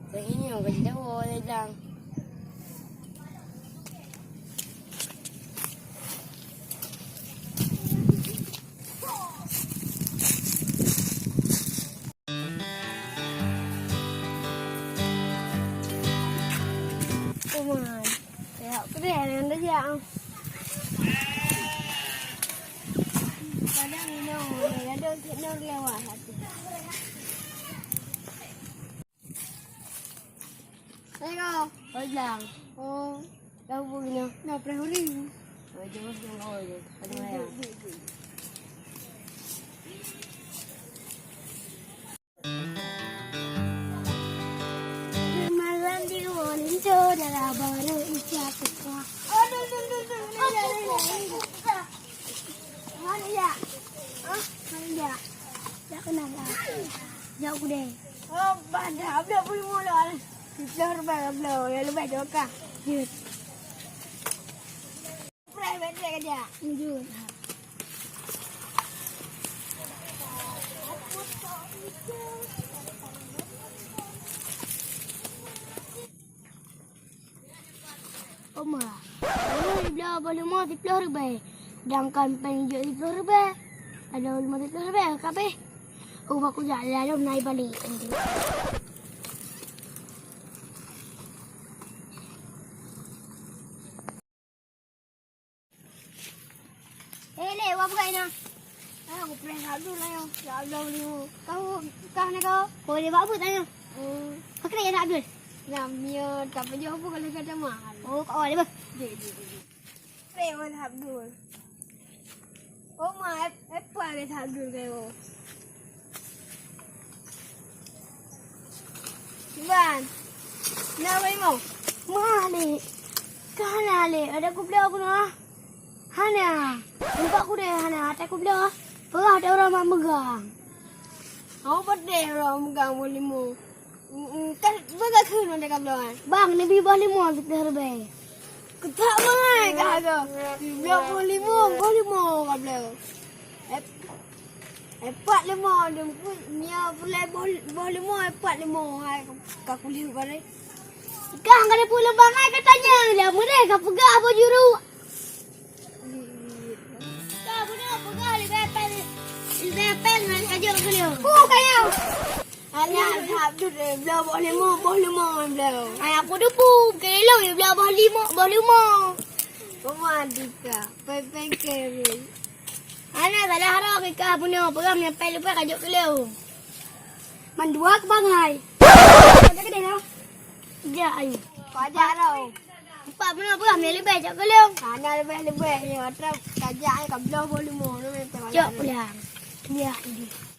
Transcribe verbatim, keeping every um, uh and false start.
Bak inyoe ka jidawa lé Blang. Uma, ya, peudeh nyan tajak. Kadang inoe, kadang sinoe lewat hati. Ayo, Blang. Oh, dah hubung nyoe. Nah, preh uring. Oh, jom, jom, oh, jom. Aduh, ya. Malam di Wolinco, dalam baru Ica teuka. Aduh, aduh, aduh, aduh, aduh, aduh. Mana ya? Hah? Mana ya? Tak kenal lah. Jauh ku deh. Oh, banyak. Abang boleh mula. Kita orang abang. Ya, lebih jauh kah? Ya. Private dia kerja. Jujur. Oma, oh, ibloe boh leumo siploh ribèe. Sedangkan péng jeuet siploh ribèe. Ada leumo siploh ribèe, kabeh. Oh, aku jak lalu naik balik. Eh, Lek, wak peugah ina. Ah, aku prank Abdul lah nyoe. Ya Allah, ni. Kau, kau ni kau. Kau dia buat apa tanya? Hmm. Kau kena ya Abdul? Nah, mia tak payah apa kalau kata mahal. Oh, kau ada apa? Dek, dek, dek, dek. Prank Abdul. Oh, ma, eh, eh, apa ada Abdul kau? Iban, na boh leumo? Ma, Lek. Ka hana, Lek. Ada kubloe keunoe. Hana. Nampak ku deh, hana. Até kubloe. Peugah ada orang mak megang. Hana peudeh orang megang boh leumo. Mm, mm, kan peugah keunoe deh kabloe. Bang, neubi boh leumo siploh ribèe. Keutak bangai ka harga. Sibloe boh leumo, boh leumo kabloe. Eh, eh, pat leumo, dia pun, nia pulai boh, boh leumo, eh, pat leumo. Hai, ka kuliah balik. Kang, kada pulang bangai katanya. Lah, meunan ka peugah boh juru. Ka beuna peugah leubeh pen, leubeh pen ngon kajok beliau. Pu kayau. Anak Abdul, eh, bloe boh leumo, boh leumo bloe. Anak kudu pu, kelong, eh, bloe boh leumo, boh leumo. Peuma dika, pen-pen kering. Anak salah roh kika bunoe, peugah nyan pen leubeh kajok kelong. Mandua ke bangai. Kajak kedai lah. Ya, ayo. Kajak roh. Empat bunoe peugah nyan leubeh kajok kelong. Hana leubeh-leubeh, ya, atra kajak, eh, kabloe boh leumo, cok pulang. Ya, ini.